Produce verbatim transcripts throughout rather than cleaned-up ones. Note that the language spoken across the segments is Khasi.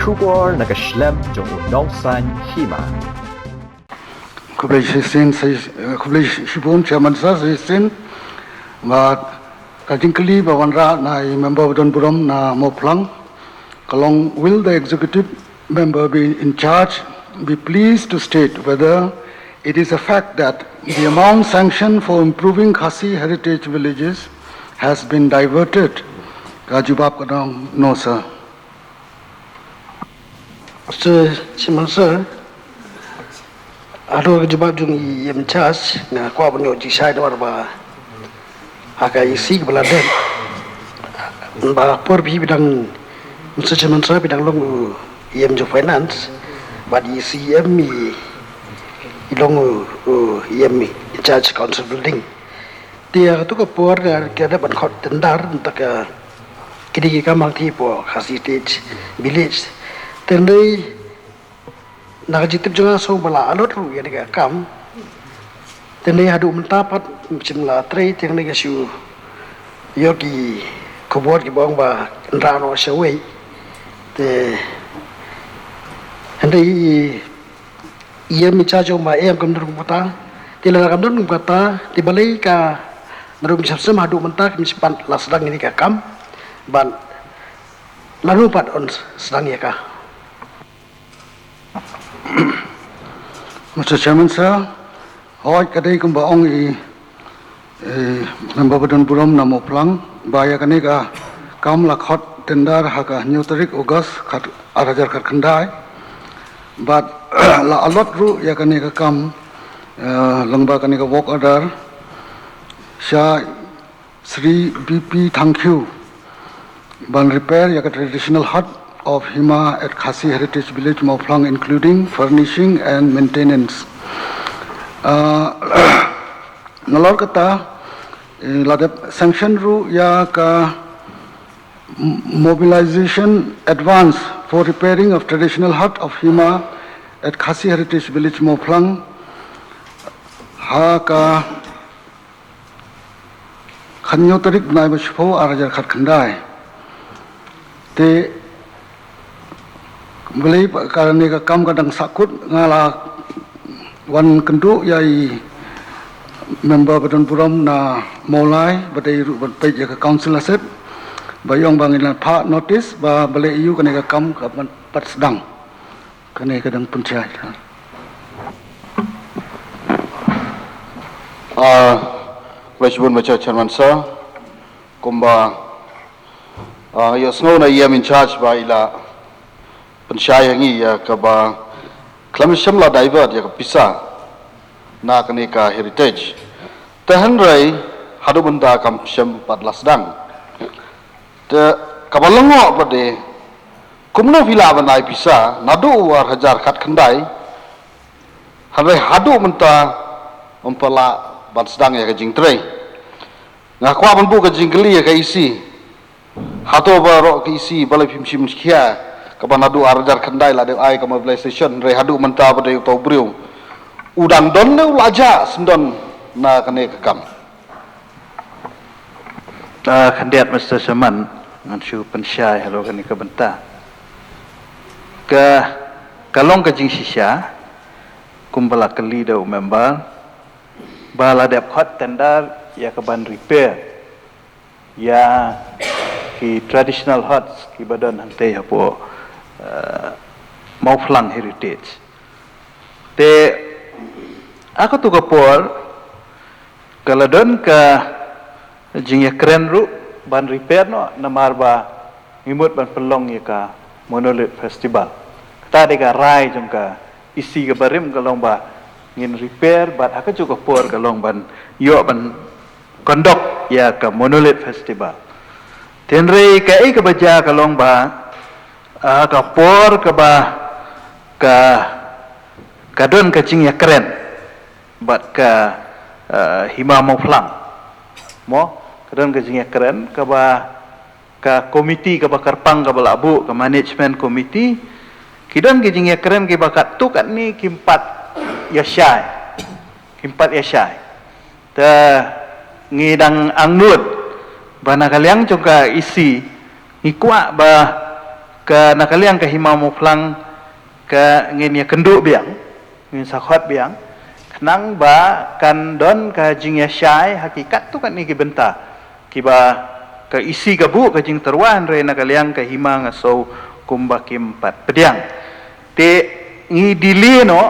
Khubor na ka shlem jong u nongsan hima. Khublei shisien, shi-, khublei shibun Chairman Sir, shisien. Bad ka jingkylli ba wanrah na i member ba don burom na Mawphlang ka long, will the executive member be in charge be pleased to state whether it is a fact that the amount sanctioned for improving Khasi heritage villages has been diverted? Ka jubab ka dang no, sir. Sir, Chairman Sir, ado ka jubab jong i em in charge, nga kwah ban ïoh jingshai namar ba ha ka E C kaba la dep, ba por phi dang, Mister Chairman Sir, phi dang long u E M jong Finance, bad i C M i, i long u, u E M in charge Council Building. Te ïa katu ka por ka, ka dep ban khot tender nangta ka, ki dei ki kam hangtei hapoh Khasi Heritage Village. Te hynrei na ka jingtip jong nga, shu ba la allot ruh ïa kane ka kam. Te hynrei haduh mynta pat ngim shym la trei, te hynrei nga shu ïoh ki khubor kiba ong ba yn rah noh shawei. Te hynrei i em in charge u ong ba em, kam don kum kata. Te lada kam don kum kata, te balei ka naduh mynshwa snem haduh mynta kim shym pat la sdang ïa kane ka kam, bad lano pat yn sdang ïa ka? Mister Chairman Sir, hooid, ka dei kumba ong i, i member ba don burom na Mawphlang ba ïa kane ka kam la khot tender ha ka hynñiew tarik August khat, ar hajar khatkhyndai. Bad la allot ruh ïa kane ka kam, eh, lyngba kane ka work order sha Shri B P Thangkhiew ban repair ïa ka traditional hut of Hima at Khasi Heritage Village Mawphlang, including furnishing and maintenance. Ah, nalor kata, eh, la dep sanction ruh ïa ka m-, mobilization advance for repairing of traditional hut of Hima at Khasi Heritage Village Mawphlang ha ka hynñiew tarik bnai ba shiphew, ar hajar khatkhyndai. Te balei ba kane ka kam ka dang sahkut, nga la wan kynduh ïa i member ba don burom na Mawlai ba dei ruh ban peit ïa ka council asset, ba i ong ba ngin la phah notice ba balei aiu kane ka kam kam pat sdang. Kane ka dang pynshai. Ah, khublei shibun Mister Chairman Sir. Kumba, ah, ïohsngew na i em in charge ba i la pynshai ha ngi ïa kaba khlem shym la divert ïa ka pisa na kane ka heritage. Te hynrei haduh mynta kam shym pat la sdang. Te kaba lyngngoh pat de, kumno phi lah ban ai pisa naduh u ar hajar khatkhyndai, hynrei haduh mynta ym pat lah ban sdang ïa ka jingtrei. Nga kwah ban buh ka jingkylli ïa ka E C. Hato baroh ka E C balei phim shim khia kaba naduh ar hajar khatkhyndai la dep ai ka mobilization, hynrei haduh mynta pat de uto u briew u dang don ne u la jah syndon na kane ka kam? Ah, khyndiat Mister Chairman, ngan shu pynshai halor kane ka bynta. Ka, ka long ka jingshisha kumba la kylli da u member ba la dep khot tender ïa ka ban repair ïa ki traditional huts kiba don hangtei hapoh, eh, Mawphlang Heritage. Te ha katu ka por ka la don ka jingïakren ruh ban repair noh namar ba ngi mut ban pynlong ïa ka Monolith Festival. Kata dei ka rai jong ka E C kaba rim ka long ba ngin repair bad ha kajuh ka por ka long ban ïoh ban conduct ïa ka Monolith Festival. Hynrei kaei kaba jia ka long ba, ah, ka por kaba ka, ka don ka jingïakren bad ka, ah, Hima Mawphlang. Mo, ka don ka jingïakren kaba ka komiti kaba kyrpang kaba la buh, ka management committee, ki don ki jingïakren kiba katto katne kim pat ïashai. Kim pat ïashai. Te ngi dang angnud ba na ka liang jong ka E C ngi kwah ba Ka na ka liang ka Hima Mawphlang ka ngin ïa kynduh biang, ngin sa khot biang, khnang ba kan don ka jingïashai ha ki katto katne ki bynta kiba ka isi ka buh ka jingtyrwa, hynrei na ka liang ka hima nga sngew kumba kim pat pdiang. Te ngi delay noh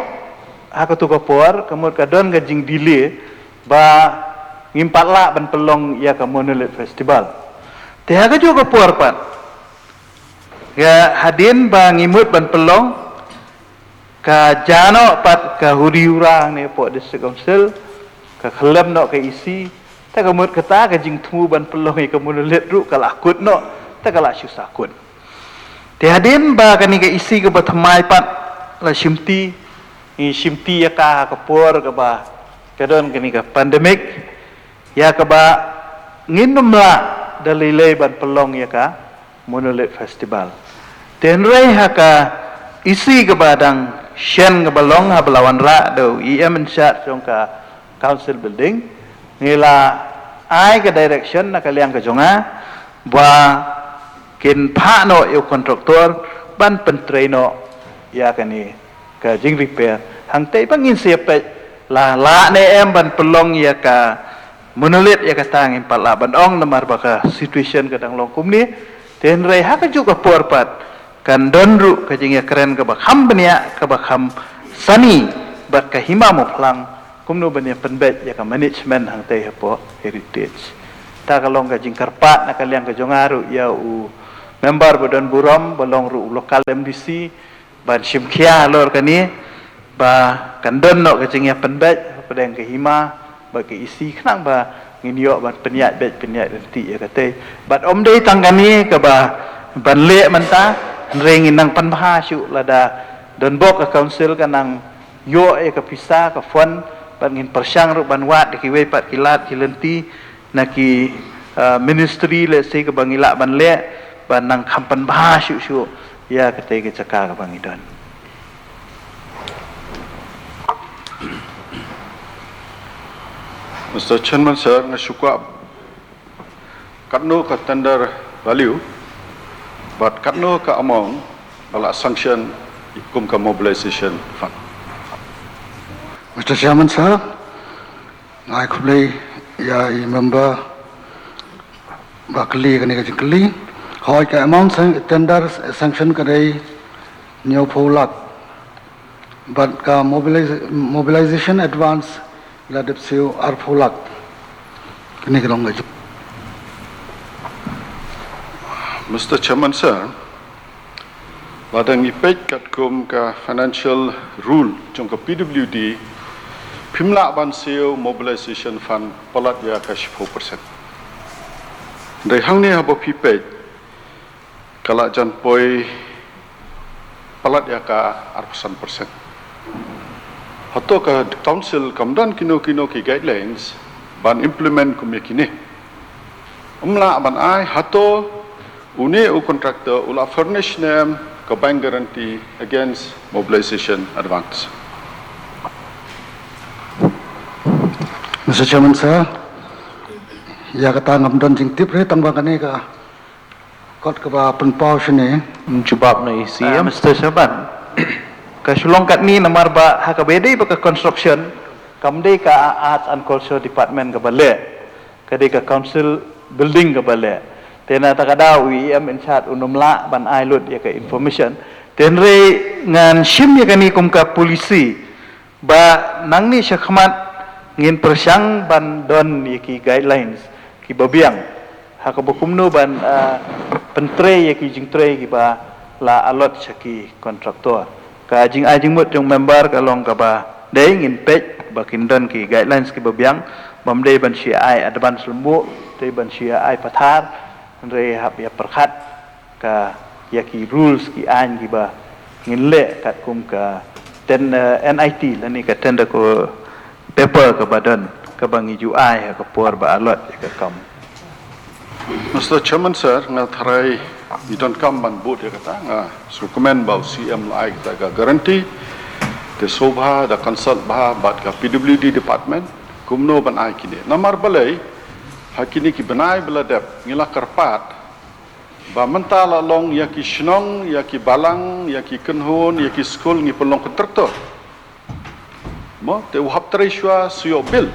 ha kato ka por, ka mut ka don ka jingdelay ba ngim pat lah ban pynlong ïa ka Monolith Festival. Te ha kajuh ka por pat, ka hadien ba ngi mut ban pynlong, ka jia noh pat ka huri hura hangne hapoh District Council, ka khyllem noh ka isi, te ka mut kata ka jingthmu ban pynlong ïa ka Monolith ruh ka la kut noh, te ka la shu sa kut. Te hadien ba kane ka isi kaba thymmai pat la shimti, ngi shimti ïa ka ha ka por kaba ka don kane ka pandemic, ïa kaba ngin ym lah da lei lei ban pynlong ïa ka Monolith Festival. Te hynrei ha ka isi kaba dang shen kaba long haba la wanrah da u E M in charge jong ka Council Building, ngi la ai ka direction na ka liang ka jong nga ba kin phah noh ïa u contractor ban pyntrei noh ïa kane ka jingrepair. Hangtei ba ngin sa ïa peit la lah ne em ban pynlong ïa ka Monolith, ïa kata ngim pat lah ban ong namar ba ka situation ka dang long kumne. Te hynrei ha kajuh ka por pat kan don ruh ka jingïakren kaba kham bniah, kaba kham sani bad ka Hima Mawphlang, kumno ban ïa pynbeit ïa ka management hangtei hapoh Heritage. Ta ka long ka jingkyrpad na ka liang ka jong nga ruh ïa u member ba don burom ba long ruh u local M D C, ban shim khia halor kane, ba kan don noh ka jingïapynbeit hapdeng ka hima bad ka isi, khnang ba ngin ïoh ban pynïaid beit pynïaid lynti ïa katei. Bad ym dei tang kane kaba ban leh mynta, hynrei ngin nang pynbha shuh lada don bok ka council ka nang ïoh ïa ka pisa ka fund, bad ngin pyrshang ruh ban wad da kiwei pat ki lad ki lynti na ki, uh, ministry, let's say, kaba ngi lah ban leh ban nang kham pynbha shuh shuh ïa katei ka jaka kaba ngi don. Mister Chairman Sir, nga shu kwah, katno ka tender value bad katno ka amount ba la sanction kum ka mobilization fund? Mister Chairman Sir, nga ai khublei ïa i member ba kylli kane ka jingkylli. Hooid, ka amount san-, tender sanction ka dei hynñiewphew lak. Bad ka mobiliz-, mobilization advance la dep siew arphew lak. Kane ka long ka jing- Mister Chairman Sir, lada ngi peit katkum ka financial rule jong ka P W D, phim lah ban siew mobilization fund palat ïa ka shiphew percent. Dei hangne haba phi peit, ka la jan poi palat ïa ka arphew san percent. Hato ka council kam don kino kino ki guidelines ban implement kum ïa kine? Ym lah ban ai, hato une u contractor u la furnish ne em ka bank guarantee against mobilization advance? Mister Chairman Sir, ïa kata ngam don jingtip re, tang ba kane ka kot kaba pynpaw shane. Jubab na i C M. Ah, Mister Chairman, ka shu long katne namar ba ha kaba dei ba ka construction kam dei ka Arts and Culture Department kaba leh, ka dei ka council building kaba leh. Te na kata ka daw u E M in charge un ym lah ban ai lut ïa ka information. Te hynrei ngan shim ïa kane kum ka policy ba nangne shakhmat ngin pyrshang ban don ïa ki guidelines kiba biang ha kaba kumno ban, ah, pyntrei ïa ki jingtrei kiba la allot sha ki contractor. Ka jingai jingmut jong member ka long kaba dei ngin peit ba kin don ki guidelines kiba biang, bym dei ban shu ai advance lynti, dei ban shu ai pathar, hynrei hap ïa pyrkhat ka ïa ki rules ki aiñ kiba ngin leh katkum ka ten-, eh, N I T lane ka tender ko paper kaba don kaba ngi ju ai ha ka por ba allot ïa ka kam. Mister Chairman Sir, nga tharai ngi donkam ban bud ïa kata, nga sngewkmen ba u C M la ai kata ka guarantee. Te sngewbha da consult bha bad ka P W D department kumno ban ai kine. Namar balei ha kine ki bnai ba la dep ngi la kyrpad Ba mynta la long ïa ki shnong, ïa ki balang, ïa ki kynhun, ïa ki skul ngi pynlong kontraktor. Mo, te u hap trei shuwa shu ïoh bill.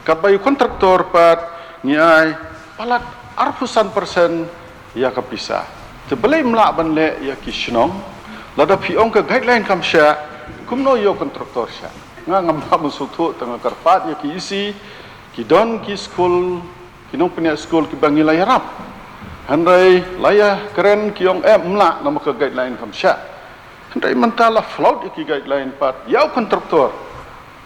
Katba ïa u kontraktor pat ngi ai palat arphew san percent ïa ka pisa. Te balei ym lah ban leh ïa ki shnong? Lada phi ong ka guideline kam shah, kumno ïa u kontraktor shah? Nga ngam lah ban sngewthuh, tang nga kyrpad ïa ki E C, ki don ki skul, ki nongpynïaid skul kiba ngi la ïarap. Hynrei la ïakren ki ong em ym lah namar ka guideline kam shah. Hynrei mynta la float ïa ki guideline pat ïa u kontraktor.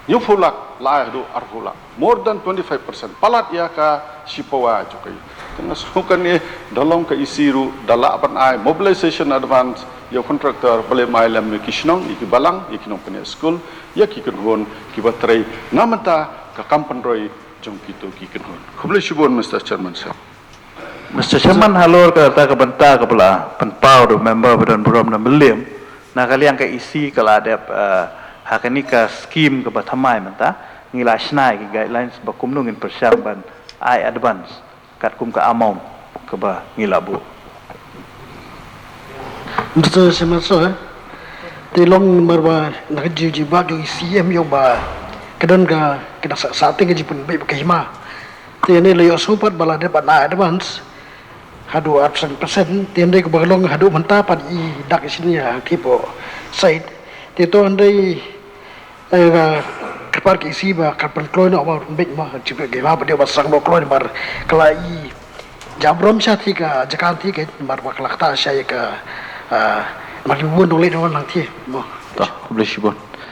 Hynñiewphew lak la ai haduh arphew lak. More than twenty-five percent. Palat ïa ka shipawa jong ka. Te nga sngew kane da long ka E C ruh da lah ban ai mobilization advance ïa u kontraktor, balei ym ai lem ïa ki shnong, ïa ki balang, ïa ki nongpynïaid skul, ïa ki kynhun kiba trei na mynta ka kam pynroi jong kito ki kynhun. Khublei shibun Mister Chairman sir. Mister Chairman, halor kata ka bynta kaba la pynpaw da u member ba don burom na Mylliem, na ka liang ka E C ka la dep, eh, ha kane ka scheme kaba thymmai mynta, ngi la shna ïa ki guidelines ba kumno ngin pyrshang ban ai advance katkum ka amount kaba ngi la buh. Mister Chairman sir, eh, te long namar ba na ka jing jingpang jong E C em ïoh ba ka don ka, ka dang sah, sah teng ka jingpynbeit ba ka hima. Te ne la ïohsngew pat ba la dep ban ai advance haduh arphew san percent, te hynrei kaba long haduh mynta pat i dak i sini ha tip o side. Te to hynrei, eh, ka, kyrpad ka E C ba kan pynkloi noh ba pynbeit mo, jingpynbeit ba dei ba sdang noh kloi namar ka la i jabrom sha ti ka jaka ti ka namar ba ka la ktah sha ïa ka, ah, namar ki bun dong leit dong lang ti mo. To, khublei shibun.